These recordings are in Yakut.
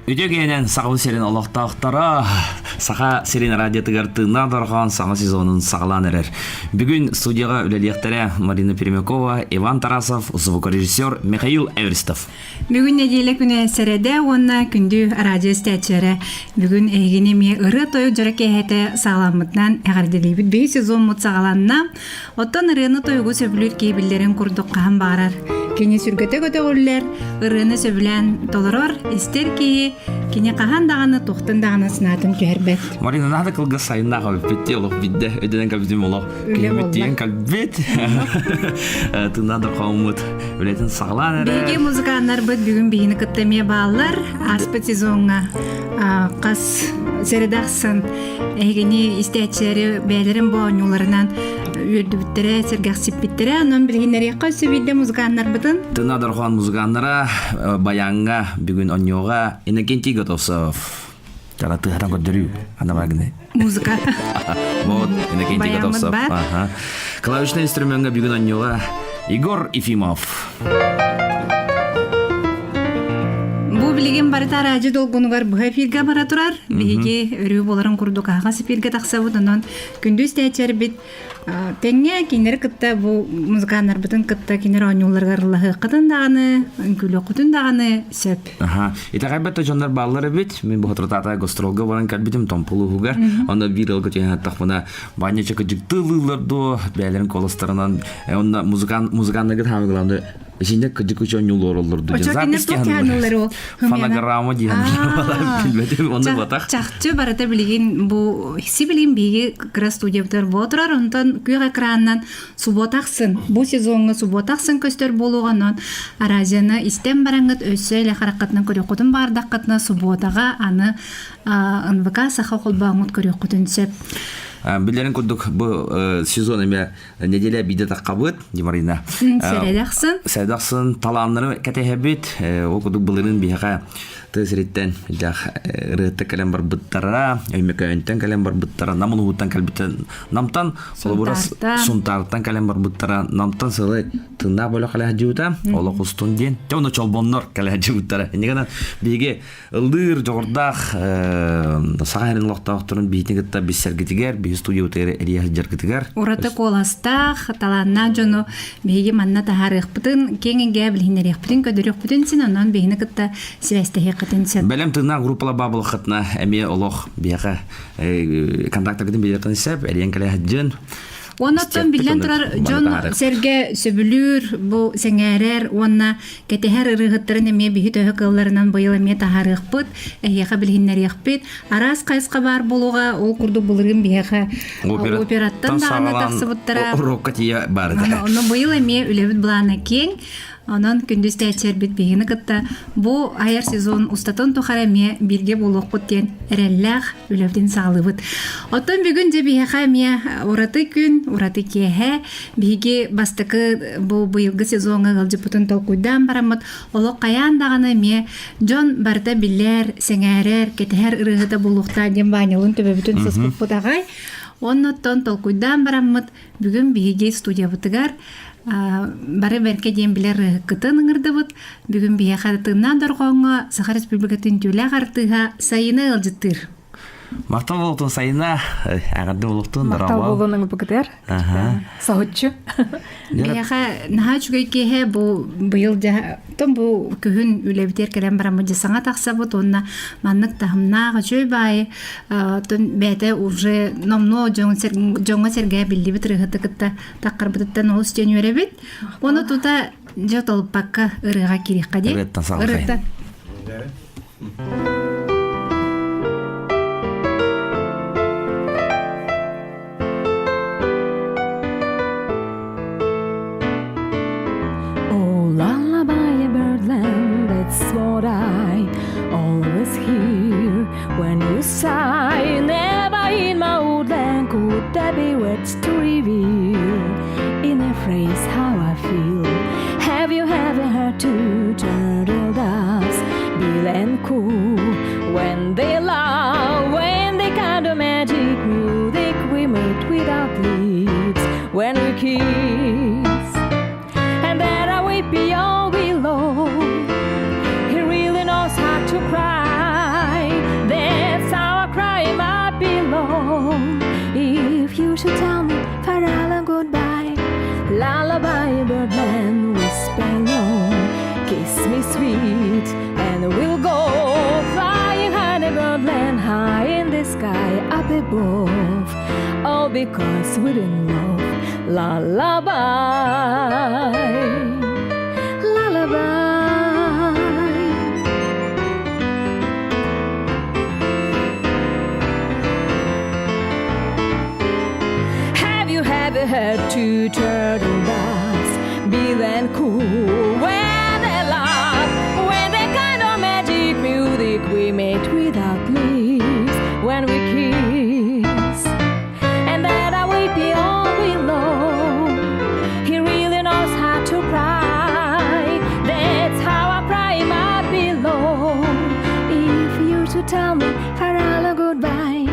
Үтүө киһинэн Сахабыт сирин олохтоохторо Саха сирин радиотыгар тыыннаах дорҕоон саҥа сезонун саҕалаан эрэр. Бүгүн студияҕа үлэлиэхтэрэ Марина Пермякова, Иван Тарасов, звукорежиссер Михаил Эверстов. Бүгүн нэдиэлэ күнэ сэрэдэ уонна күндү радио истээччилэрэ бүгүн эһигини эмиэ ырыа-тойук дьоро киэһэтэ саҕаламмытынан эҕэрдэлиибит. Биһи сезоммут саҕаланна. Оттон ырыаны-тойугу сөбүлүүр киһи биллэрин курдук хаһан баҕарар кини сүргэтэ көтөҕүллэр, ырыаны сөбүлээн толорор, истэр киһи кини хаһан даҕаны туохтан даҕаны санаатын түһэрбэт. Марина наада кылгас сайыннаах эбиппит дии олох бидде өйдөнөн кэлбитим олох күһүммүт тиийэн кэлбит тыыннаах дорхооммут үлэтин саҕалаан эрэ Биһиги музыканнарбыт бүгүн биһини кытта эмиэ бааллар. Ааспыт сезоҥҥа хас сэрэдэ ахсын Эһигини истээччилэри бэйэлэрин бу оонньууларынан үөрдүбүттэрэ, сэргэхсиппиттэрэ. Онон билиһиннэриэххэ өссө биирдэ музыканнарбытын. Тына Дорҕоон музыканнара баяҥҥа бүгүн онньуоҕа Иннокентий Готовцев. Тара тыһаран көрдөрүү. Ана баргыны. Музыка. Вот, Иннокентий Готовцев. Ага. Клавишный инструментга бүгүн онньуоҕа Егор Ефимов. Бу билигин барыта араадьы долгунугар быһа эфиргэ бара турар. Биһиги өрүү буоларын курдук аһаҕас эфиргэ тахсабыт. Онон күндү истээччилэрбит тэҥҥэ кинилэри кытта бу музыканнарбытын кытта кинилэр оонньууларыгар ыллаһыаххытын даҕаны, үҥкүүлүөххүтүн даҕаны сөп. Аха. Итэҕэйбэт да дьоннор бааллар эбит. Мин бу соторутаата гастролга баран кэлбитим Томпулууһугар. Онно биир ыалга түһэн аттахпына Баанньа чакыдьыктыы ылыыллар дуо бэйэлэрин куоластарынан онно музыкант музыканнаргыт хаамыгылааны исинне кыдьык үчөнньулуор олорду запись фонограмма диэн билбэтим онно батах чахчы барыта билигин бу сибилин биһиги кыра студиябытыгар буола турар онтон күөх экранынан суббота ахсын бу сезоҥҥа суббота ахсын көстөр буолуоҕа онон аразияны истэн бараҥҥыт өссө илэ хараххытынан көрүөххүтүн баҕардаххытына субботаҕа аны НВК саха холбооҥҥут көрүөххүтүн сөп. Билэрин курдук бу сезон эмэ неделя биирдэ таххабыт Димарина. Сэрэдэхсын. Сэрэдэхсын талааннары кэтэһэбит. Ол курдук былырыын биһиэхэ тыа сириттэн дьах ырыатта кэлэн барбыттара, Өймөкөөнтөн кэлэн барбыттара, Нам улууһуттан кэлбиттэр, Намтан холобура Сунтаартан кэлэн барбыттара, Намтан сылы тыыннаах бөлөх кэлэ сылдьыбыта, олох устун диэн. Дьэ онно чолбоннор кэлэ сылдьыбыттара. Иннигэнэн биһиги ыллыыр дьоҕурдаах саха сирин олохтоохторун биһитин кытта биссэргитигэр, биһи студиябытыгар эрийэ сылдьаргытыгар. Ураты куоластаах, талааннаах дьону биһиги манна таһаарыахпытын, киэҥ эйгэ билиһиннэриэхпитин, көрдөрүөхпүтүн син, онон биһини кытта сибээстэһиэххитин сөп. Бэлэм тыыннаах группалар баа буолаххытына эмиэ олох биһиэхэ контактаргытын билиэххин сөп, эрийэн кэлэ сылдьын. Оннуттан биллэн турар дьон сэргэ сөбүлүүр, бу сэҥээрэр уонна Кэтэһэр ырыаһыттарын эмиэ биһи төһө кыалларынан быйыл эмиэ таһаарыахпыт, эһиэхэ билиһиннэриэхпит. Араас хайысха баар буолуоҕа, ол курдук былырыын биһиэхэ операттан даҕаны тахсыбыттара. Урокка тиийэ баарыта. Онно быйыл эмиэ үлэбит былаана киэҥ. Онон күндү истээччилэрбит биһигини кытта бу айар сезон устатын тухары эмиэ бииргэ буолуохпут диэн эрэллээх үлэбитин саҕалыыбыт. Оттон бүгүн дьэ биһиэхэ эмиэ ураты күн, ураты киэһэ Биһиги бастакы бу быйылгы сезоҥҥа ыалдьыппытын толкуйдаан бараммыт, олох хайаан даҕаны эмиэ дьон барыта билэр, сэҥээрэр, кэтэһэр ырыаһыта буолуохтаах диэн Ванялыын төбөбүтүн сыспыппыт аҕай. Оннуттан толкуйдаан бараммыт, бүгүн биһиги студиябытыгар бары бэркэ диэн билэр ырыаһыккытын ыҥырдыбыт. Бүгүн биһиэхэ тыыннаах дорҕооҥҥо Саха Республикатын түүлээх артыыһа Сайына ыалдьыттыыр. Махтал буолуохтун Сайына, эҕэрдэ буолуохтун, Махтал буолуон ыҥырбыкытыгар. Соһуччу. Биһиэхэ наһаа үчүгэй киэһэ бу быйыл дьэ тон бу күһүн үлэбитигэр кэлэн бараммыт дьэ саҥа тахсабыт уонна маннык таһымнаах үчүгэй баайы тон бэйэтэ уже номнуо дьоҥҥо сэргээ биллибит ырыаһыты кытта таххарбытыттан олус диэн үөрэбит. Уонна тута дьэ толпакка ырыаҕа киириэххэ дии. Ырыаттан саҕалахайын. Oh, lullaby, birdland, that's what I always hear when you sigh. Never in my woodland could there be words to reveal in a phrase how I feel. Have you ever heard two turtle doves, bill and coo, when they love, when they kind of magic music we made without lips, when we kiss, and then I weep beyond below. He really knows how to cry. birdland, whisper low, kiss me sweet, and we'll go flying high in birdland, high in the sky up above. All because we're in love. Lullaby, lullaby. Have you ever heard two turtle doves be then cool when they laugh? When the kind of magic music we made without leaves when we kiss, and that I will be all alone. He really knows how to cry. That's how I cry my pillow. If you to tell me farewell or goodbye,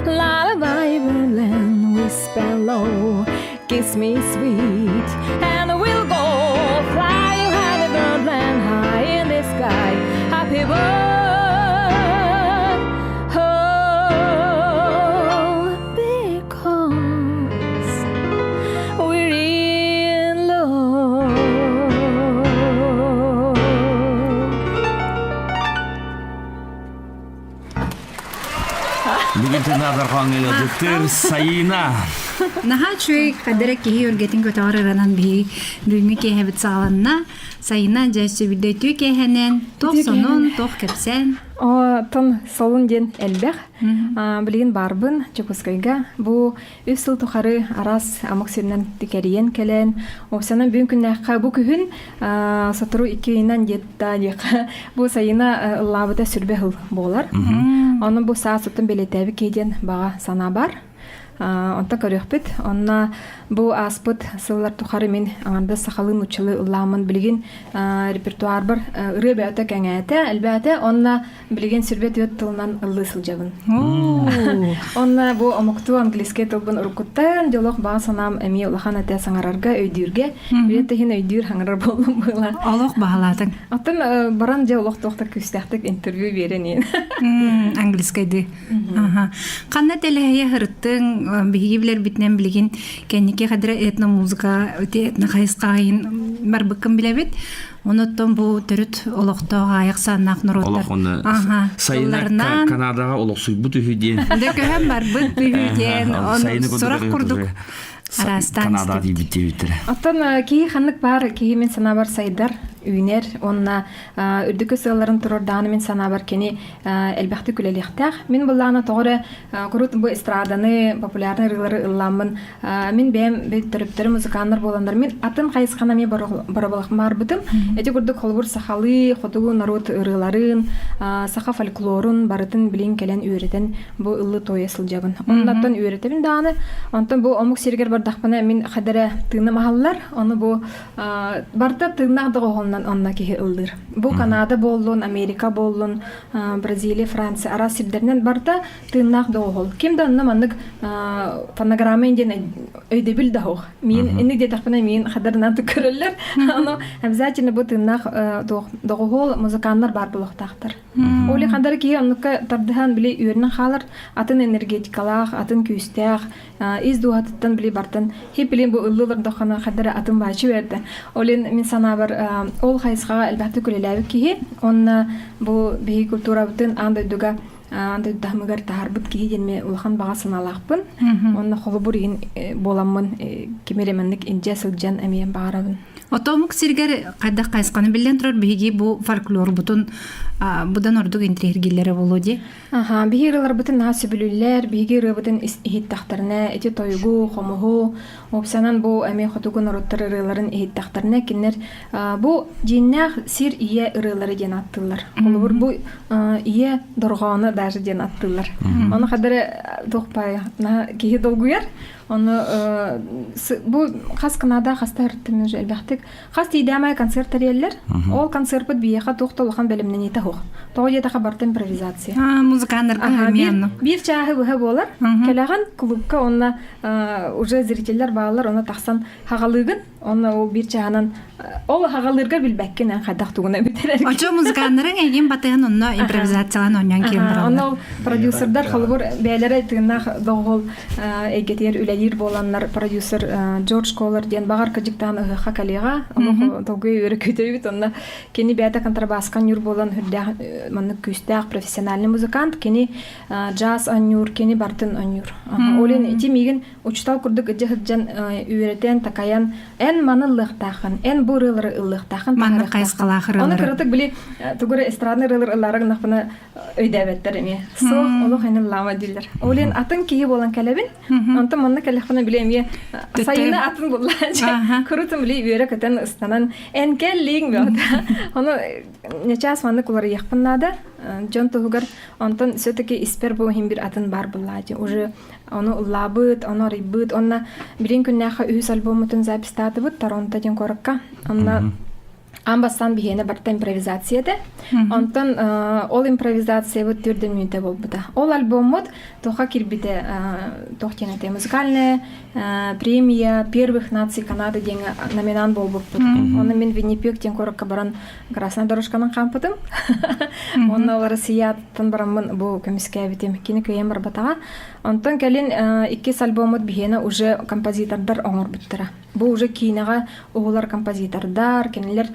lullaby, Berlin, whisper low, kiss me sweet, and we'll go flying high in birdland, high in the sky, happy bird. Oh, because we're in love. Бүгүн тынадар хоңгылыдыктыр Сайына. Наһаа үчүгэй хадара киһи өргэтин көтөҕөр ыранан биһи бүгүҥҥү киэһэбит саҕаланна. Сайына дьэ сүбүрдөйтүү киэһэнэн туох сонун, туох кэпсээн. Оттон солун диэн элбэх. Билигин баарбын Дьокуускайга. Бу үс сыл тухары араас омук сиринэн кэрийэн кэлэн, уопсайынан бүгүн күннээххэ бу күһүн сотору икки ыйынан диэтта диэххэ бу сайына ыллаабыта сүрбэ сыл буолар. Онон бу саас оттон бэлиэтээбит киһи диэн баҕа санаа бар. Онтон көрүөхпүт. Онно бу ааспыт сыллар тухары мин аҥардас сахалыы нууччалыы ыллааммын билигин репертуарбар ырыа бэйэтэ кэҥээтэ, элбээтэ. Онно билигин сүрбэ түөрт тылынан ыллыы сылдьабын. Онно бу омуктуу английскай тылбын уруккуттан дьолох баҕа санаам эмиэ улахан этэ саҥарарга, өйдүүргэ. Билет иһин өйдүүр хаҥарар буоллум быһыылаах. Олох баһылаатыҥ. Оттон баран дьэ олох туох да күүстээхтик интервью биэрэн иһин. Английскайды. Ханна тэлэһийэ сырыттыҥ, биһиги билэрбитинэн билигин кэнники хадра этномузыка этнохайысхаайын барбыккын билэбит. Онуттан бу төрүт олохтоох аайах сааннаах норуоттар Олох сайына Канадаҕа олохсуйбут үһү диэн. Дэ көһөн барбыт үһү диэн. Сурах курдук араастаан Канада диэбит диэбиттэрэ. Оттон киһи ханнык баар киһи мин санаабар сайдар, үүнэр уонна үрдүкү сыалларын турардааны мин санаабар кини элбэхтик үлэлиэхтээх. Мин былаана тоҕо эрэ курут бу эстраданы, популярный ырыалары ылламмын мин бэйэм төрөптөрүм музыканнар буоланнар мин атын хайысханы эмиэ бороболохпун баарбытым. Эти курдук холобур сахалыы, хотугу норуот ырыаларын, саха фольклорун барытын билин кэлэн үөрэтэн бу ыллы туойа сылдьабын. Оннаттан үөрэтэбин даҕаны. Онтон бу омук сиригэр бардахпына мин хадара тыыным аһаллар. Ону бу барыта тыыннаах доҕоһунан онно киһи ыллыыр. Бу Канада буоллун, Америка буоллун, Бразилия, Франция араас сирдэринэн барыта тыыннаах доҕоһол. Ким да онно маннык фонограмма диэн өйдөбүл да суох. Миин инник диэтэхпинэ миин хадарынан көрөллөр. Ону обязательно бу тыыннаах доҕоһол музыканнар баар буолуохтаахтар. Оли хандар киһи оннукка тардыһан били үөрэнэн хаалар атын энергетикалаах, атын күүстээх, ис дууһатыттан били бартан хип билин бу ыллылар дохана хадара атын баачы берді. Олин мин санаабар ол хайысхаҕа элбэхтик үлэлээбит киһи, онна бу биһи культурабытын аан дойдуга аан дойду таһарбыт киһи диэн мен улахан баҕа санаалаахпын. Онно холобур иһин буоламмын ким эрэ маннык илдьэ сылдьан эмиэ баҕарабын. Отомук сиргэр хайдах хайысханы биллэн турар биһиги бу фольклорбутун будан ордук интриһиргиллэрэ буолуо дии. Аха, биһиги ырыаларбытын наһаа сөбүлүүллэр, биһиги ырыабытын иһиттэхтэринэ, ити тойугу, хомуһу, уопсанан бу эмиэ хотугу норуоттар ырыаларын иһиттэхтэринэ, кинилэр бу дьиҥнээх сир ийэ ырыалары диэн ааттыыллар. Холобур, бу ийэ дорҕооно даже диэн ааттыыллар. Ону хадары туох баайа, наһаа киһи долгуйар. Ону бу хас Канада хаста ырыттым уже элбэхтик Хас тиийдээмэ концерт тэрийэллэр. Ол концерпыт биһиэхэ туох да улахан бэлэмнэниитэ суох. Тоҕо диэтэхэ барыта импровизация. Музыканнарга эмиэ Биир чааһы быһа буолар. Кэлэҕин клубка онно уже зрителлэр бааллар, онно тахсан хаҕалыыгын. Онно ол биир чааһынан ол хаҕалыырга билбэккин эн хайдах тугуна бүтэрэр. Очо музыканнарыҥ эйигин батыһан онно импровизациялаан оонньоон киирэн бараллар. Онно ол продюсердар холобур бэйэлэрэ тыыннаах доҕуһуол эйгэтигэр үлэлиир. үлэлиир буоланнар продюсер Джордж Коллар диэн баҕар кыдьыктаан ыһыахха кэлиэҕэ. Олох долгуйа үөрэ күүтэбит. Онно кини бэйэтэ контрабаска ньур буолан үрдээх маннык күүстээх профессиональный музыкант. Кини джаз анньуур, кини бартын анньуур. Ол иһин ити миигин учутал курдук илдьэ сылдьан үөрэтэн, такайан эн маны ыллыахтааххын, эн бу ырыалары ыллыахтааххын, Маннык хайысхалаах Оны ырыалары. кыратык били тугура эстрадный ырыалар ыллаары гыннахпына өйдөөбөттөр эмиэ. Суох, олох эн ыллаама дииллэр. Ол иһин атын киһи буолан кэлэбин. Онтон манна кэллэхпинэ били эмиэ сайыны атын булла. Курутум били үөрэ көтөн ыстанан эн кэллиҥ бөҕөтө. Ону нечаас маннык уларыйыахпын наада. Дьон туһугар онтон все-таки испэр бу иһин бир атын бар буллаа Уже ону ыллаабыт, ону арыйбыт. Онно билин күннээххэ үһүс альбоммутун запистаатыбыт Торонто диэн куоракка. Онно аан бастаан биһиэнэ барыта импровизация этэ. Онтон ол импровизациябыт төрдө мүнүүтэ буолбута. Ол альбоммут туохха киирбитэ туох диэн этэ музыкальная премия первых наций Канады диэн номинант буолбуппут. Онно мин Виннипек диэн куоракка баран красная дорожканан хаампытым. Онно ол Россияттан бараммын бу көмүскээбитим. Кини кыайан барбатаҕа. Онтон кэлин иккис альбоммут биһиэнэ уже композитордар оҥорбуттара. Бу уже киинэҕэ уһулар композитордар, кинилэр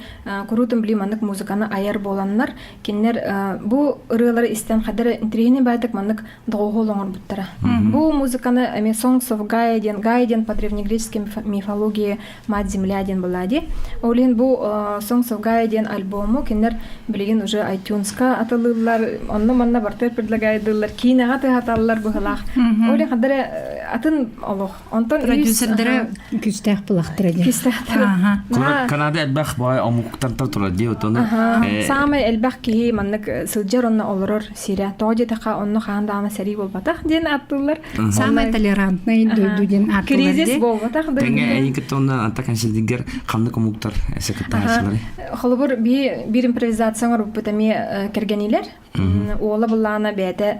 куруутун били маннык музыканы айар буоланнар, кинилэр бу ырыалары истэн хадары интириэһинэй баайдык маннык доҕуһуол оҥорбуттара. Бу музыканы эмиэ Songs of Gaia диэн Gaia диэн по древнегреческой мифологии Мать Земля диэн была дии. Ол иһин бу Songs of Gaia диэн альбому кинилэр билигин уже iTunes-ка атылыыллар, онно-манна барытыгар предлагайдыыллар, киинэҕэ тыһаталлар быһылаах. Ол иһин хадары атын олох. Онтон Продюсердара күүстээх булахтара диэн. Күүстээхтэр. Канада элбэх баай омуктартан турар дии отону. Саамай элбэх киһи маннык сылдьар онно олорор сирэ. Тоҕо диэтэххэ онно хаһан даҕаны сэрии буолбатах диэн ааттыыллар. Самай толерантный дойду диэн ааттыыллар. Кризис буолбатах Тэҥэ эйин кытта онно анта консилдигер ханнык омуктар эсэ кыттааччылары? Холобур биир импровизация оҥорбуппут эмиэ кэргэнилэр. Уола былаана бэйэтэ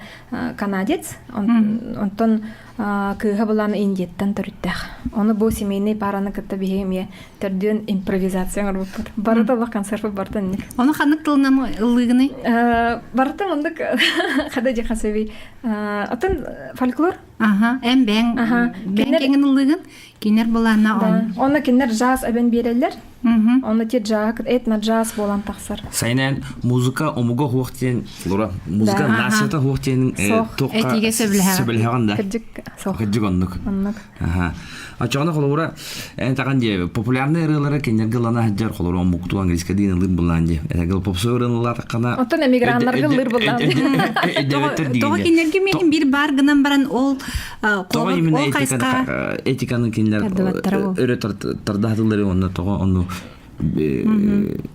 канадец, онтон кыыһа былаана Индияттан төрүттээх. Ону бу семейный параны кытта биһиги эмиэ төрдүөн импровизация оҥорбуппут. Барыта олох концерт барыта инник. Ону ханнык тылынан ыллыгыный? Барыта оннук хада дьихасеви. Атын фольклор. Аха, эн бэҥ бэҥ кэҥин ыллыгын, кинер былаана он. Онно кинилэр джаз эбэн биэрэллэр. Онно те джаз, этно-джаз буолан тахсар. Сайынан музыка омуга хуох диэн Лура, музыка нацията хуох диэн туохха этиигэ сөбүлэһэҕин да. Кырдьык суох. Кырдьык оннук. Оннук. Аха. Очоҕуна холобура эн таҕан дии популярный ырыалары кинилэргэ ылана сылдьар холобура омуктуу английскай диин ылыыр буллаан дии. Этэгэл попсу ырыаны ылаатаххына Оттон эмиграннарга ыллыыр буллаан. Тоҕо кинилэргэ миигин биир баар гынан баран ол Тоҕо именно этиканы кинилэр өрө тардаатылары уонна тоҕо ону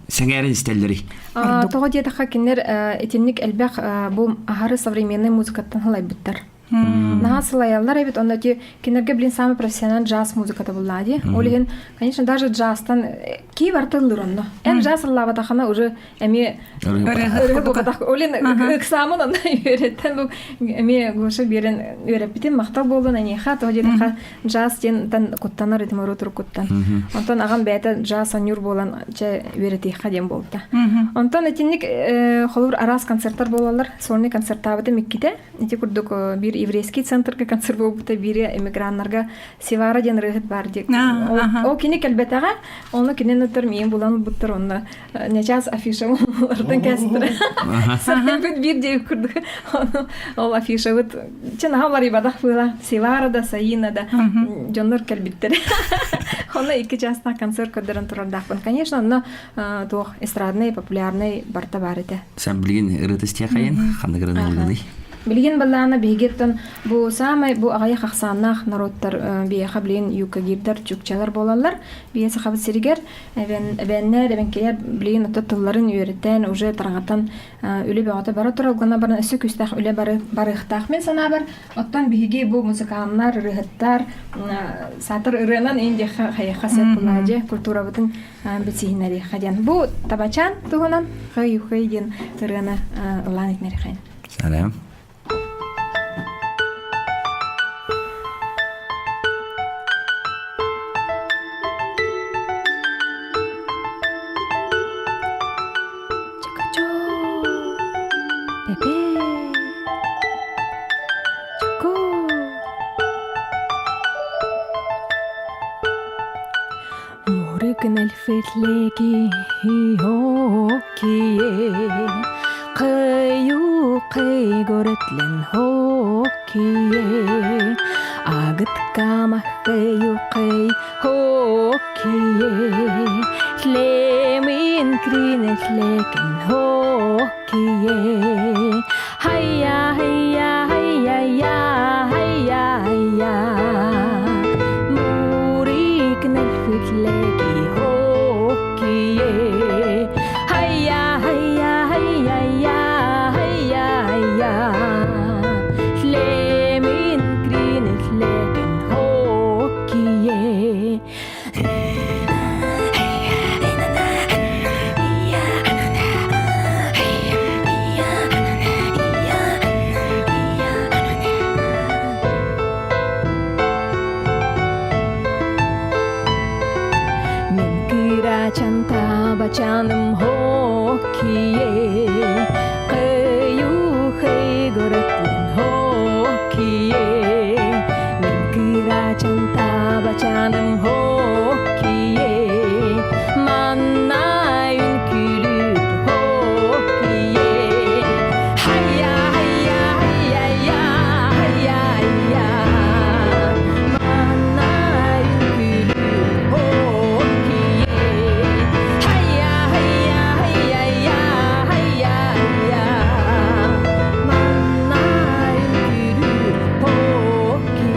сэҥээрин истэллэрий? Тоҕо диэтэххэ кинилэр итинник элбэх бу аһары современный музыкаттан халайбыттар. Наһаа сылайаллар эбит, онно ити кинилэргэ блин самый профессионал джаз музыката буллаа дии. Ол иһин, конечно, даже джазтан кии барыта ыллыыр онно. Эн джаз ыллаабатахына уже эмиэ ырыа буолбатах. Ол иһин ыксаамын онно үөрэттэн бу эмиэ Гоша биэрэн үөрэппитин махтал буоллун эйиэхэ, тоҕо диэтэххэ джаз диэнтэн куттанар этим урут уруккуттан. Онтон аҕам бэйэтэ джаз анньуур буолан чэ үөрэтиэххэ диэн буолбута. Онтон итинник холобур араас концерттар буолаллар. Сольный концертаабытым иккитэ. Ити курдук биир еврейский центрга концерт буолбута, биири эмиграннарга Севара диэн ырыаһыт баар диэн. Ол кини кэлбэтэҕэ, онно кинини ыттар миин булан ылбыттар, онно нечаас афиша олортон кэстэрэ. Сарайбыт биир диэки курдук. Ол афишабыт чын аха уларыйбатах быыла. Севара да, Саина да дьоннор кэлбиттэр. Онно икки чаастаах концерт көрдөрөн турардаахпын. Конечно, онно туох эстрадный, популярный барта бар этэ. Сен билигин ырыта истиэхэйин, ханнык ырыаны ыллыгыный? Билигин баллаана биһигиттэн бу саамай бу аҕыйах ахсааннаах народтар биһиэхэ билигин юкагирдар, чукчалар буолаллар. Биһи сахабыт сиригэр эбээннэр, эбэҥкилэр билигин ото тылларын үөрэтэн, уже тарҕатан үлэ бөҕөтө бара турар гына баран өссө күүстээх үлэ бары барыахтаах. Мин санаабар, оттон биһиги бу музыканнар, ырыаһыттар саатар ырыанан индиэхэ хайыахха сөп булаадьы культурабытын билсиһиннэриэххэ диэн. Бу табачаан туһунан хый-хый диэн ырыаны ыллаан иһиннэриэххэ. Сәлем. Бэбэ. Чоко. Кринетлеки хоккие Кыю кыйгоретлен хоккие Агыткама кыю кый хоккие Тлемин кринетлекин хоккие Хайя хайя хайя я хайя хайя Мурик нэлфитлеки хоккие Хайя хайя хайя я хайя хайя Тлемин кринетлекин хоккие Мин кыырачан табачаным хоккие Кыю көрөттүн хоккие Мин кыырачан табачаным хоккие Манна үҥкүүлүүр хоккие Хайа хайа хайа я хайа я Манна үҥкүүлүүр хоккие Хайа хайа хайа я хайа я Манна үҥкүүлүүр хоккие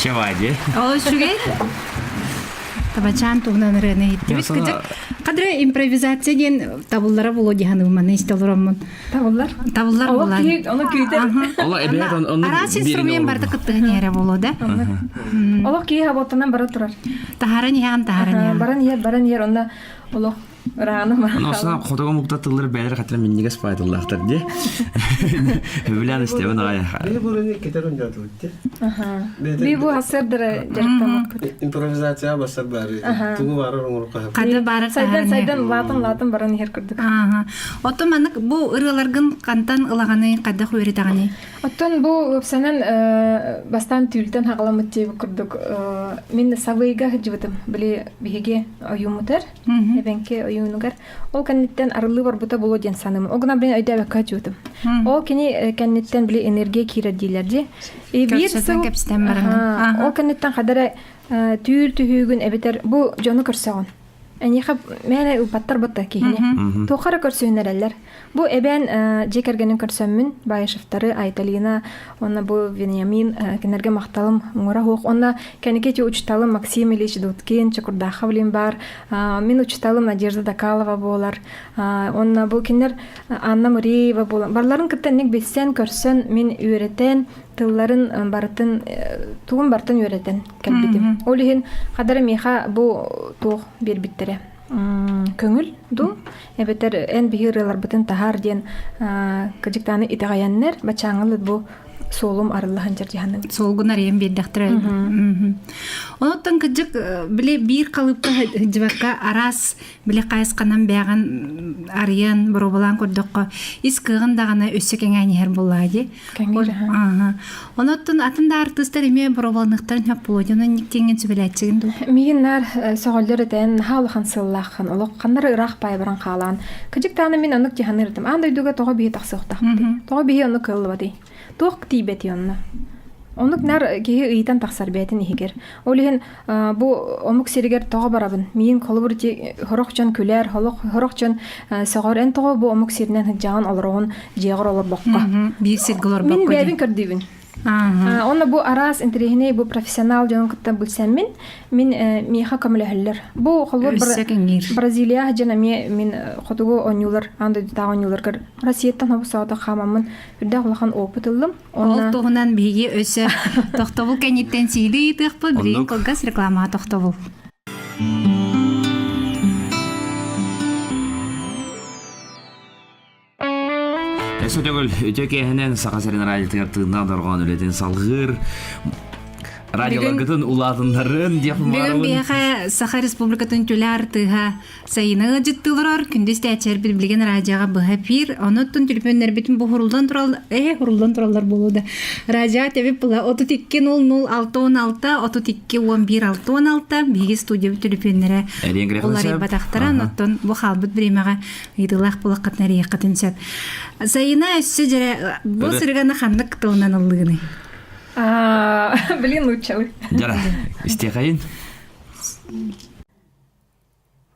Чевади. Ол үчүгэй. Табачаан туһунан ырыаны иһиттибит. Кыдьык кадра импровизация диэн табыллара боло диһаны маны истэ олороммун. Табыллар. Табыллар Олох буолар. киһи ону күүтэр. Ола эбээт онну Араас инструмент барда кыттыһан иһэрэ боло да. Олох киһи хаботтанан бара турар. Таһаран иһэҕин таһаран иһэҕин. Баран иһэр, баран иһэр, онно олох ырааны Ону осына хотуга мукта тыллар бэйэлэр хатыра минньигэс паайтыллаахтар дии. Билэн истэбин аҕай. Били буруни кетер унжатылык те. Би бу хасырдары жарыктаммыппыт. Импровизация басар бары. Тугу барар оҥорукка Хады барар Сайдан сайдан лаатын лаатын баран иһэр курдук. Ааха. Оттон маннык бу ырыаларгын хантан ылаҕаный, хайдах үөрэтэҕиний? Оттон бу ыпсанан бастаан түүлтэн хаҕаламмыт диэбит курдук мин сабыйга сылдьыбытым. Били биһиги ойууммутар, эбэҥки ойуунугар. Ол кэнниттэн арыллыы барбыта буолуо диэн саныым. Ол гынан билин өйдөөбөккө сылдьыбытым. Ол кини кэнниттэн били энергия киирэр дииллэр дии. И биир сыл кэпсэтэн бараҥын. Ол кэнниттэн хадара түүл түһүүгүн эбэтэр бу дьону көрсөҕүн. Эйиэхэ мээнэ ыыппаттар бытта киһини. Туохха эрэ көрсүһүннэрэллэр. Бу эбээн дьиэ кэргэнин көрсөммүн, Баишевтары, Айталина, уонна бу Вениамин кинилэргэ махталым муҥура суох. Уонна кэнники ити учууталым Максим Ильич Дудкин, Чокурдаахов билин баар. Мин учууталым Надежда Дакалова буолар. Уонна бу кинилэр Анна Муреева буолан. Барыларын кытта инник билсэн, көрсөн, мин үөрэтэн, тылларын барытын, тугун барытын үөрэтэн кэлбитим. Ол иһин хадара миэхэ бу туох биэрбиттэрэ көҥүл дуу эбэтэр эн биһи ырыаларбытын таһаар диэн кыдьыктааны итэҕэйэннэр бачааҥылыт бу суолум арыллаһан дьардьаһаным. Суолгун арыйан биэрдэхтэрэ. Онуттан кыдьык били биир халыпка сылдьыбакка араас били хайысханан бэйэҕин арыйан боруобалаан көрдөххө ис кыаҕын даҕаны өссө кэҥээн иһэр буоллаҕа дии. Онуттан атын да артыыстар эмиэ боруобаланыахтарын сөп буолуо дии. Онон тиҥҥин сүбэлээччигин дуу? Миигин наар сөҕөллөр этэн наһаа улахан сыаллааххын олох ханнары ыраах баай баран хаалаан кыдьык даҕаны мин оннук дьаһаныр этим аан дойдуга тоҕо биһи тахсыахтаахпытый тоҕо биһи оннук кыаллыбатый туох тиийбэтий онно Оннук нар киһи ыйытан тахсар бэйэтин иһигэр. Ол иһин бу омук сиригэр тоҕо барабын? Миин холобур ити сорох дьон күлэр, сорох дьон сөҕөр. Эн тоҕо бу омук сиринэн сылдьаҕын олороҕун дьиэҕэр олорбокко? Биир сиргэ олорбокко. Мин бэйэбин көрдүүбүн. Онно бу араас интэриэһинэй бу профессионал дьонун кытта билсэммин, мин миэхэ көмөлөһөллөр. Бу холобур Бразилия дьон эмиэ мин хотугу оонньуулар, аан дойдутааҕы оонньууларгар Россияттан хобус соҕотох хаамаммын үрдээх улахан опыт ыллым. Ол туһунан биһиги өссө тохтобул кэнниттэн сиһилии ыйытыахпыт. Билигин кылгас рекламаҕа тохтобул. Өссө төгүл үтүө киэһэнэн Саха сирин радиотыгар тыыннаах дорҕоон үлэтин салгыыр. Радиоларгытын улаатыннарын диэх Бүгүн биһиэхэ Саха Республикатын түлэ артыыһа Сайына ыалдьыттыылар күндү истээччилэрбит билигин радиоҕа быһа эфир. Онуттан түлүпүөннэрбитин бу хуруллан турал хуруллан тураллар буолуо да. Радио тэбип була 32 00 616 32 11 616 биһиги студиябыт түлүпүөннэрэ уларыйбатахтара. Оттон бу хаалбыт бириэмэҕэ ыйытыылаах буолаххытына эрийиэххитин сөп. Сайына өссө дьэрэ бу сырыганы ханнык тылынан ыллыгыный? Блин, лучше. Дьара, истиэхэйин.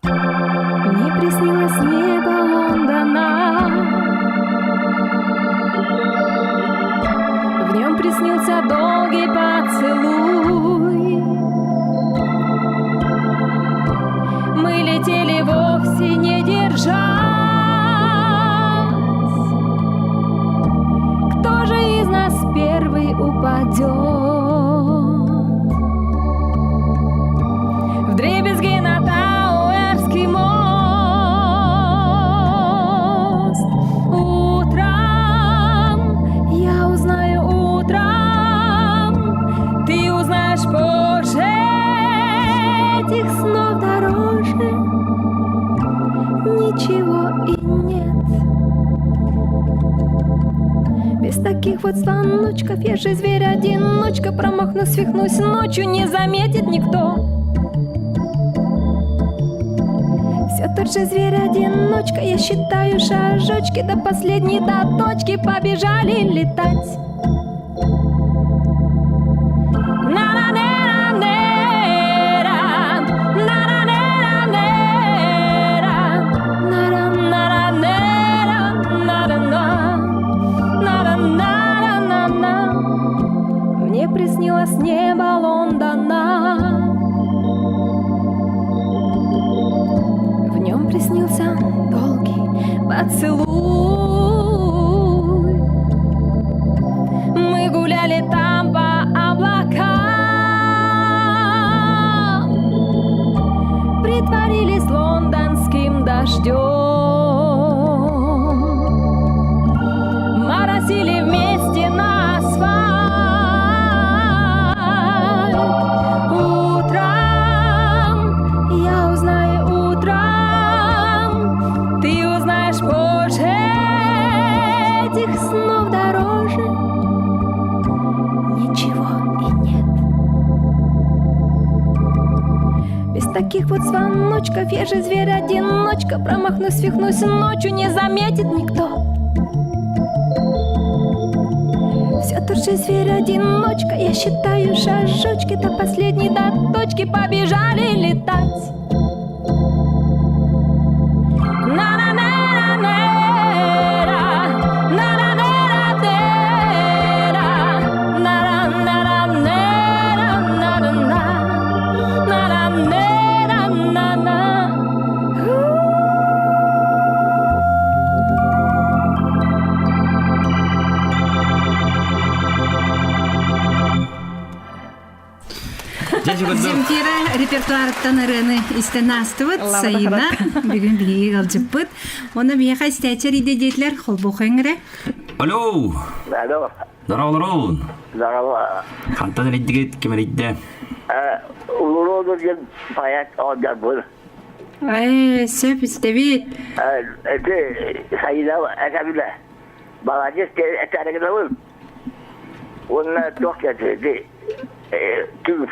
Мне приснилось небо Лондона. В нем приснился долгий поцелуй. Мы летели вовсе не держась. Кто же из нас первый упадет? Вдребезги на Тауэрский мост. Утром я узнаю утром, ты узнаешь позже этих снов дороже. Ничего и нет. Без таких вот звоночков я же зверь-одиночка. Промахнусь, свихнусь ночью, не заметит никто. Все тот же зверь-одиночка, я считаю шажочки до последней до точки побежали летать. Мне приснилось небо Лондона. В нем приснился долгий поцелуй. Мы гуляли там по облакам, Притворились лондонским дождем, Моросили вместе на асфальт. Утром я узнаю утром, ты узнаешь позже этих снов дороже. Ничего и нет. Без таких вот звоночков я же зверь-одиночка. Промахнусь, свихнусь ночью, не заметит никто. Все тот же зверь-одиночка, я считаю шажочки до последней до точки побежали летать. Земфира репертуарыттан ырыаны истэн аастыбыт. Сайына бүгүн биһиги ыалдьыппыт. Онно биһиэхэ истээччи эрийдэ диэтилэр холбоохойуҥ эрэ. Алло! Алло. Здорово, Здорово. Хантан эрийдигит, ким эрийдэ? Улуруоду диэн паят оонньорбун. Ээ, сөп истэбит. Эти Сайына этэбилэ. Молодец, этэригинабын. Уонна туох диэти түм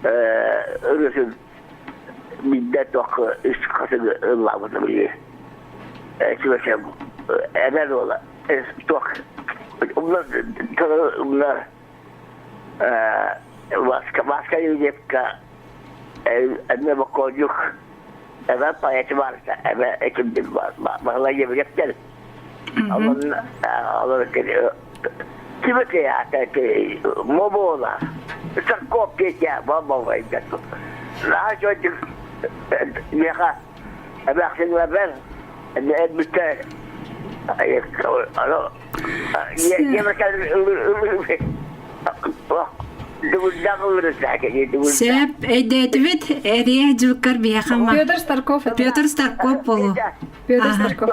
ырысын биирдэ туох үс хасыгы ыллаабытым дии. Сүбэсэм эдэр уола туох умна умна Васка Васка Юрьевка эмэ бокуонньук эбэ поэт барыта эбэ этимдин баһылай Евректер Олон олор Тимофей Мобола Сарков Петя Бабова Меха эмээхсин эбэр эбиттэ Сөп, өйдөөтүбүт. Эрия дьуккар биһиэхэ Петр Старков. Петр Старков болу. Петр Старков.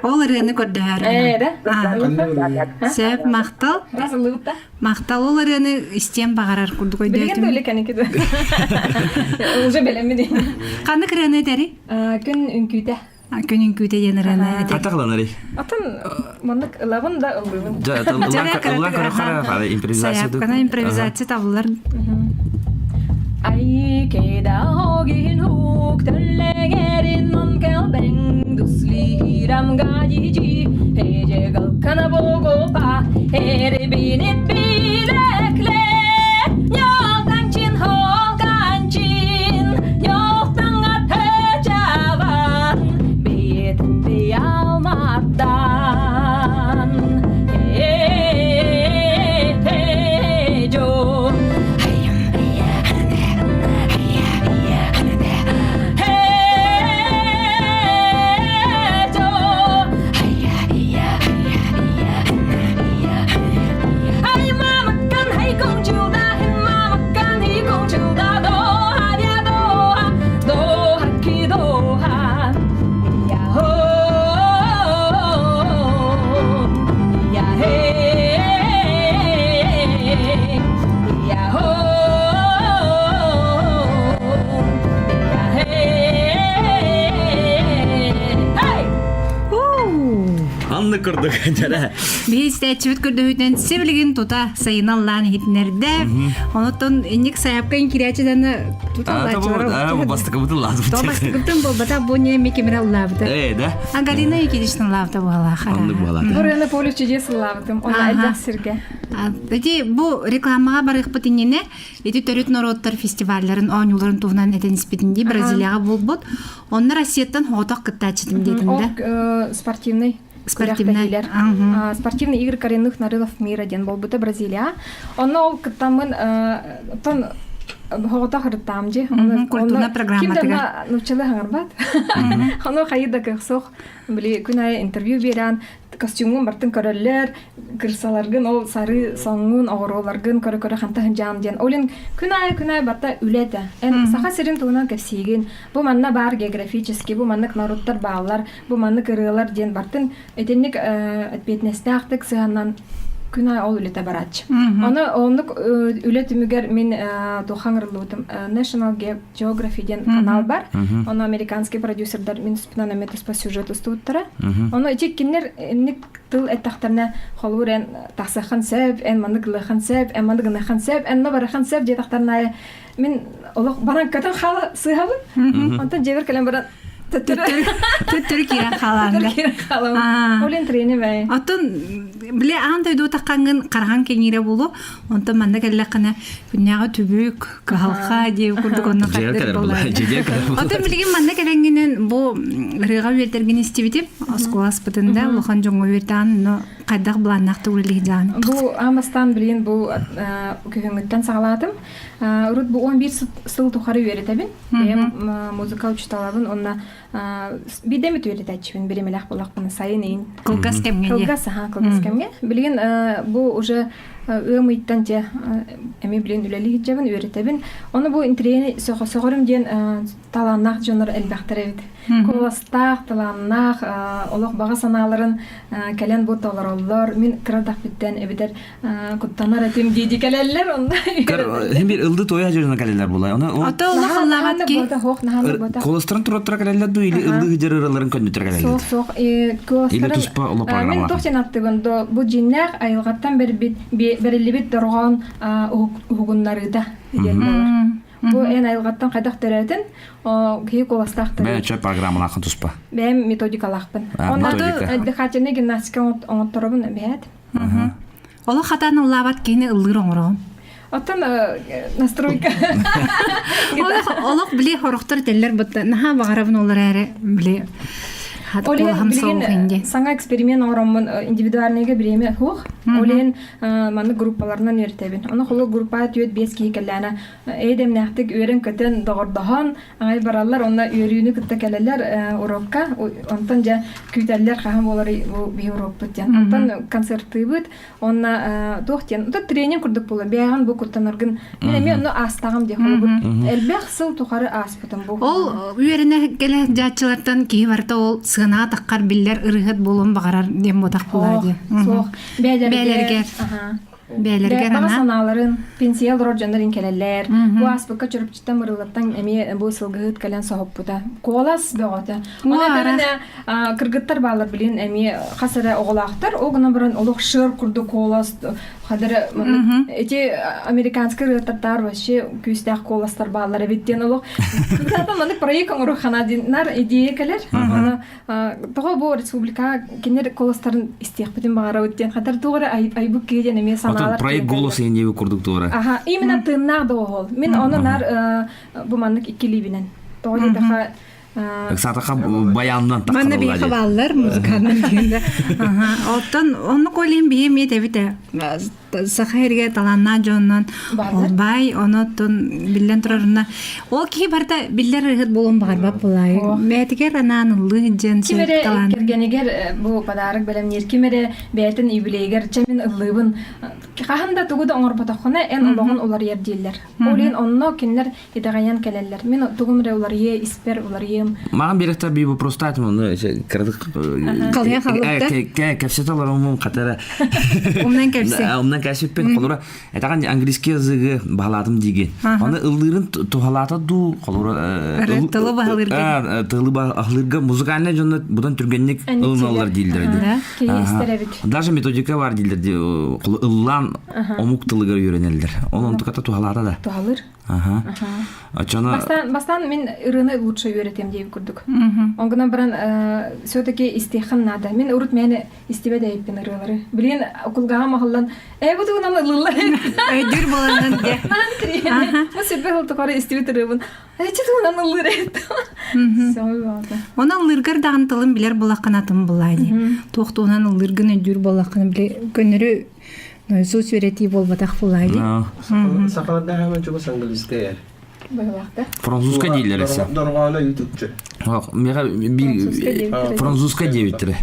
Ол ырыаны көрдөһөр. Ээ, да? Сөп, махтал. Махтал ол ырыаны истиэн баҕарар курдук Билигин өйдөөтүм. да кэники да. Уже бэлэммин. Ханнык ырыаны этэри? Күн үҥкүүтэ. Күн үҥкүүтэ диэн ырыаны этэр. Атаҕланарый. Атын маннык ылабын да ыллыыбын. Дьэ, ыллаан көрөхөрө импровизация. Сайаапкана импровизация табыллар. Ай кедагин хук төллегерин мон келбен дуслирам гадiji heje galkana bogopa erebini biлекле Ньолтанчин холганчин ньолтанга тэжаван бит биалматтан Э-жо Hey mama can hey kong childa hey mama can hey kong childa do ha dia do ha do ha ki do ha ya ho ya hey ya ho ya hey hey Анны курдук дьэрэ. Биһи истээччибит көрдөһүүтүнэн сибилигин тута сайына аллаан иһитинэрдэ. Онотон инник сайапка инкирээчиданы тута аллааччылара. Бастакыбытын лаазбыт. То бастакыбытын болбата бу не мекемер аллаабыта. Э, да. А Галина Никитична лаабыта буолаа хара. Оннук буолаа. Бу ырыаны поле чудес ыллаабытым. Онно элбэх сиргэ. Эти бу рекламаға барыахпыт иннинэ ити төрүт норуоттар фестивалларын оонньууларын туһунан этэн испитин дии Бразилияҕа буолбут. Онно Россияттан соҕотох кыттааччытым диэтин Ол да. спортивный Спортивный. күрэхтэһиилэр. Спортивный игры коренных народов мира диэн буолбута Бразилия. Онно ол кыттаммын тон хоҕото харыттаам дьи. Культурная программатыгар. Ким да нуччалы хаҥарбат. Ону хайы да кыхсох. Били күн айы интервью берэн костюмун бартын көрөллөр, кырсаларгын ол сары соңун оҕуруоларгын көрө-көрө ханта сылдьаам диэн. Олин күн аайы күн аайы барта үлэ этэ. Эн саха сирин туһунан кэпсиигин, бу манна баар географически, бу маннык норуттар бааллар, бу маннык ырыалар диэн бартын итинник ответственностаахтык сыһаннан күн аайы ол үлэтэ барааччы. Ону оннук үлэ түмүгэр мин туохха ыҥырыллыбытым National Geography диэн канал бар. Ону американский продюсердар мин туспунан эмиэ туспа сюжет устубуттара. Ону ити кинилэр инник тыл эттэхтэринэ холобур эн тахсыаххын сөп, эн маннык ылыаххын сөп, эн маннык гыныаххын сөп, эн барыаххын сөп диэтэхтэринэ мин олох баран көтөн хаала сыыһабын. Онтон дьиэбэр кэлэн баран Төттөрү киирэн хаалаан. Киирэн хаалабын. Ол трени бай. Оттон биле аан дойду таххаҥҥын харахан кэҥиирэ буолу. Онтон манна кэллэххинэ күннээҕи түбүк, кыһалха диэ курдук онно кэлэр була. Оттон билигин манна кэлэҥҥинэн бу ырыаҕа үөрдэргин истибитим. Оскуола аспытында улахан дьоҥҥо үөрдэҕин, но хайдах былааннаахтык үлэлиһдьаҕын? Бу аан бастаан билигин бу күһүҥҥүттэн саҕалаатым. Урут бу 11 сыл тухары үөрэтэбин. Бэйэм музыка учуталабын уонна биирдэ эмит үөрэтээччибин биримэлээх буоллахпына сайын иин. Кылгас кэмҥэ Кылгас, аха, кылгас кэмҥэ. Билигин бу уже ыам ыйыттан дьэ эмиэ билигин үлэлии сылдьабын, үөрэтэбин. Ону бу интэриэһинэй сөҕөрүм диэн талааннаах дьоннор элбэхтэр эбит. Куоластаах, талааннаах, олох баҕа санааларын кэлэн бу толороллор. Мин кыра эрдэхпиттэн эбэтэр куттанар этим дии кэлэллэр онно. Хин бир ылды тоя жөрүнө кэлэллэр булай. Оны Ото олох ыллаабат ки. Колостарын туроттара кэлэллэр ду или ылды жер ыраларын көннүтөр кэлэллэр. Суох суох Или туспа оло программа. Мен туох аттыбын до бу дьиннээх айылҕаттан бербит бериллибит дорҕоон уһугуннарыыта диэн буолар. Бу эн айылҕаттан хайдах төрөөтүн, киһи куоластаах Бэйэ чө программалаахын туспа. Бэйэм методикалаахпын. Онно дыхательнай гимнастика оҥотторобун эбээт. Олох хатаан ыллаабат киһини ыллыыр оҥороҕун. Оттон настройка. Олох олох били хорохтор этэллэр бытта наһаа баҕарабын ол эрээри били. Куолаһым соҕух инди. Саҥа эксперимент оҥороммун индивидуальныйга бириэмэ суох. Ол иһин маннык группаларынан үөрэтэбин. Ону холу группа түөрт биэс киһи кэллээнэ эйдэмнээхтик үөрэн-көтөн, доҕордоһон аҕай бараллар, онно үөрүүнү кытта кэлэллэр урокка. Онтон дьэ күүтэллэр хаһан буоларый бу биһи урокпут диэн. Онтон концертыыбыт, Онно туох диэн, это тренинг курдук буолар. Бэйэҕин бу куттанаргын мин эмиэ онно аастаҕым диэх холобур. Элбэх сыл тухары ааспытым бу. Ол үөрэнэ кэлэ дьааччылартан киһи барыта ол сыанаҕа таххар биллэр ырыһыт буолуон баҕарар диэн буотах буолаа диэн. Суох. Бээлэргэр. Бээлэргэр Баҕа санааларын пенсия олорор дьоннор кэлэллэр. Бу ааспыкка Чурапчыттан Мырылаттан эмиэ бу сылгыһыт кэлэн соһуппута. Куолас бөҕөтө. Оны этэринэ кыргыттар баалар билин эмиэ хас эрэ оҕолоохтор. Ол гынан баран олох шыр курдук куолас хадары эти американский ырыаттар вообще күүстээх куоластар бааллар эбит диэн олох кытаатан маннык проект оҥору ханадиннар идея кэлэр. Тоҕо бу республика кинилэр куоластарын истиэхпитин баҕарабыт диэн хатар туох эрэ айбыт киһи диэн эмиэ санаалар. Проект голос диэби курдук туора. Аха, именно тыыннаах да оһол. Мин ону нар бу маннык иккилиибинэн. Тоҕо диэтэхэ Сатаха баянынан Манна биһиэхэ бааллар музыканнар диэн. Оттон оннук олин биһи эмиэ тэбитэ саха эргэ талааннаах дьонунан олбай онотон биллэн турарына ол киһи барыта биллэр ырыһыт буолуон баҕарбат буолаайы бэйэтигэр анаан ыллыы дьэн ким эрэ кэргэнигэр бу подарок бэлэмниир ким эрэ бэйэтин юбилейгэр чэ мин ыллыыбын хаһан да тугу да оҥорботоххуна эн олоҕун уларыйар дииллэр ол иһин онно кинилэр итэҕэйэн кэлэллэр. Мин тугум эрэ уларыйыа, испэр уларыйыам. Маған бирэхтэр би вопрос таатым, оны кырадык Қалыя қалыпта. Кэпсэтэ олоромун катара. Умнан кэпсе. Умнан кэпсеппин холура этаган английский языгы баһалаатым диги. Оны ыллыырын тухалаата ду холура тылы баһалыырга. Тылы баһалыырга музыкальный дьонно будан түргенник ылыналлар дииллер. Даже методика бар дииллер ыллаан омук тылыгар үйренеллер. Ол онтуката тухалаата да. Тухалыр. Аха. Очоно Бастаан, бастаан мин ырыаны лучше үөрэтиэм диэбит курдук. Он гынан баран все-таки истиэххин наада. Мин урут мээнэ истибэт эйиппин ырыалары. Билигин кулгааҕым аһыллан ээ бу тугунан ыллыллар. Өйдүүр буоланын де. Бу сүрбэ сыл тухары истибит ырыабын. Эчи тугунан ыллыыр эбит. Оны ыллыыргар даҕан тылын билэр буолаххына атын булаа дии. Туох туһунан ыллыыргын өйдүүр буолаххына били көннөрү Иисус үөрэтии буолбатах буолаа дии. Сахаларда хааман чугас английская. Французская дииллэр эсэ. Дорҕооно ютубчу. Мега французская диэбиттэрэ.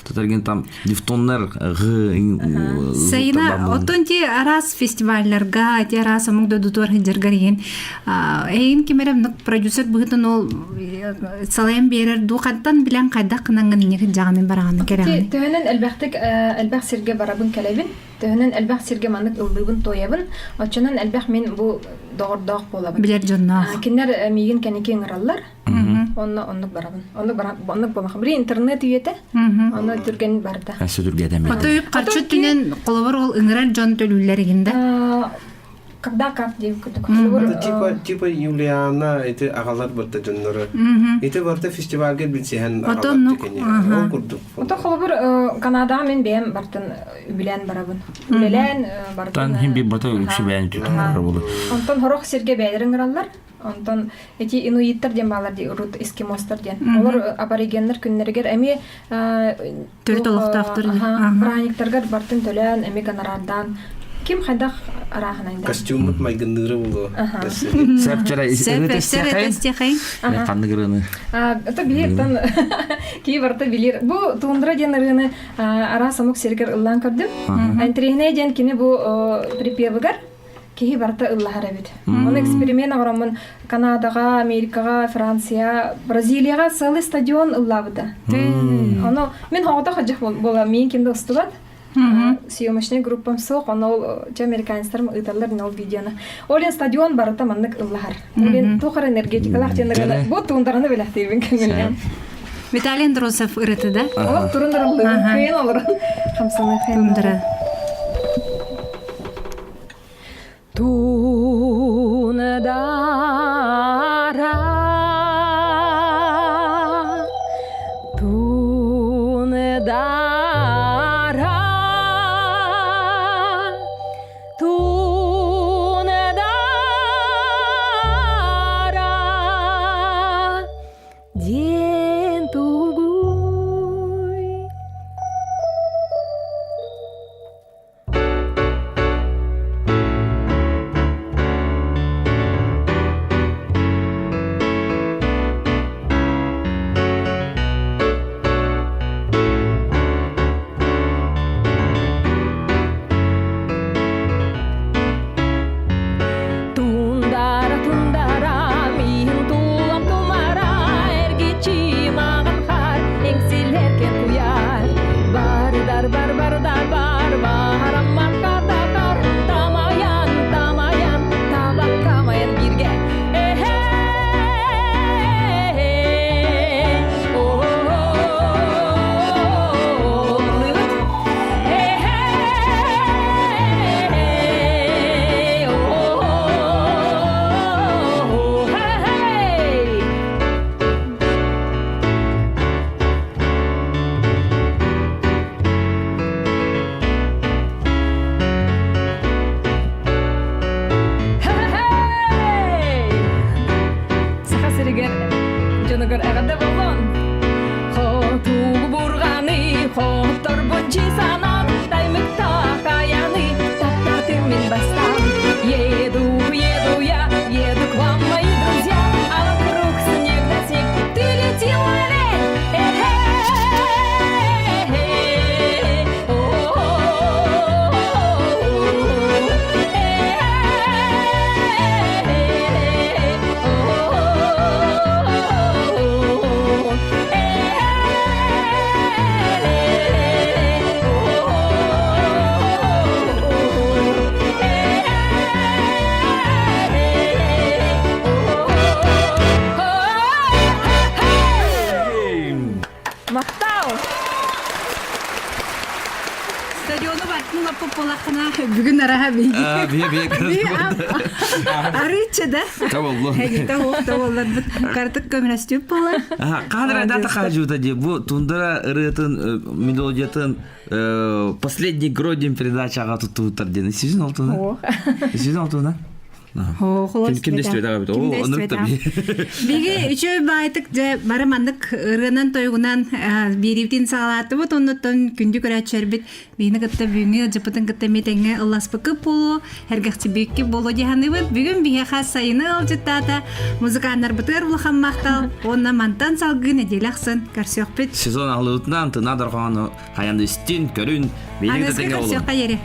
Татарген там дифтоннар г Сайына оттон ти араас фестивалларга, ти араас омук дойдутугар сылдьаргар иһин эйин ким эрэ продюсер быһыытын ол салайан биэрэр дуу хантан билэн хайдах гынан инники дьаҕаны бараҕаны кэрэҕин Төһөнөн элбэхтик элбэх сиргэ барабын кэлэбин, төһөнөн элбэх сиргэ маннык ыллыыбын туойабын, оччонон элбэх мин бу доҕордоох буолабын. Билэр дьонноох. Кинилэр миигин кэнники ыҥыраллар, онно оннук барабын. Оннук оннук буолах. Били интернет үйэтэ, онно түргэн барда. Өссө түргэтэн Ото үп харчы өттүнэн холобур ол ыҥырар дьон төлүүллэр игин да? Когда как диэн курдук. Типа типа Юлиана ити аҕалар барта дьонноро. Ити барта фестивальга билсиһэн аҕалар ол курдук. Ото холобур Канадаҕа мин бэйэм бартын үбүлээн барабын. Үлэлээн бартын. Тан хим бир бата үксү бэйэн түтүннэр болу. Онтон хорох сиргэ бэйэлэрин ыҥыраллар. Онтон эти инуиттар диэн баалар дии урут эскимостар диэн. Олор аборигеннар күннэригэр эмиэ Төрүт олохтоохтор. Браниктаргар бартын төлөөн, эми гонорардаан ким хайдах арааһынайда. Костюммут майгынныыры булу. Сәпчәрә Сәпчәрә Ханнык ырыаны? Это билир ки барта билир. Бу тундра диэн ырыаны араас омук сиригэр ыллаан көрдүм. Интриһинэй диэн кини бу припевыгар киһи барыта ыллаһар эбит. Оны эксперимент оҥороммун Канадаҕа, Америкаҕа, Франция, Бразилияҕа целый стадион ыллаабыта. Ону мин оҕото хадьах буола миин ким да устубат. Съемочный группам суох, ону ол чэ американецтарым ыыталлар ол видеоны. Ол стадион барыта маннык ыллаһар. Ол туох эрэ энергетикалаах диэн бу туундараны билэхтиибин көҥүллээн. Виталий Андросов ырыты да? Ол турун ырыллыгын кыйын олорон хамсаны Тундра. Тундара, тундара, тундара, диэн тугу. Бүгүн араха биһиги. Бие бие Арыычча да. Таболло. Хэгитэ таболларбыт картык көмөлөстүп буолар. Кадр дата хажута ди бу тундра ырыатын мелодиятын последний гродин передачаға туттубуттар диэн сезон алтына. Сезон алтына. Ким дэстибэтэх эбит. О, оннук да Биги үчүгэй баайтык дьэ бары маннык ырыанан тойугунан биэриибитин саҕалаатыбыт оннуттан күндү көрөөччүлэрбит биһини кытта бүгүҥҥү ыалдьыппытын кытта эмиэ тэҥҥэ ылласпыккыт буолуо эргэхсибикки буолуо дии саныыбыт. Бүгүн биһиэхэ сайыны ыалдьыттаата музыканнарбытыгар улахан махтал уонна мантан салгыы нэдиэлэ ахсын көрсүөхпүт. Сезон аһылыбытынан тына дорҕоону хайан истин, көрүн, биһиги Аныгыска тэҥҥэ болун. көрсүөххэ диэри.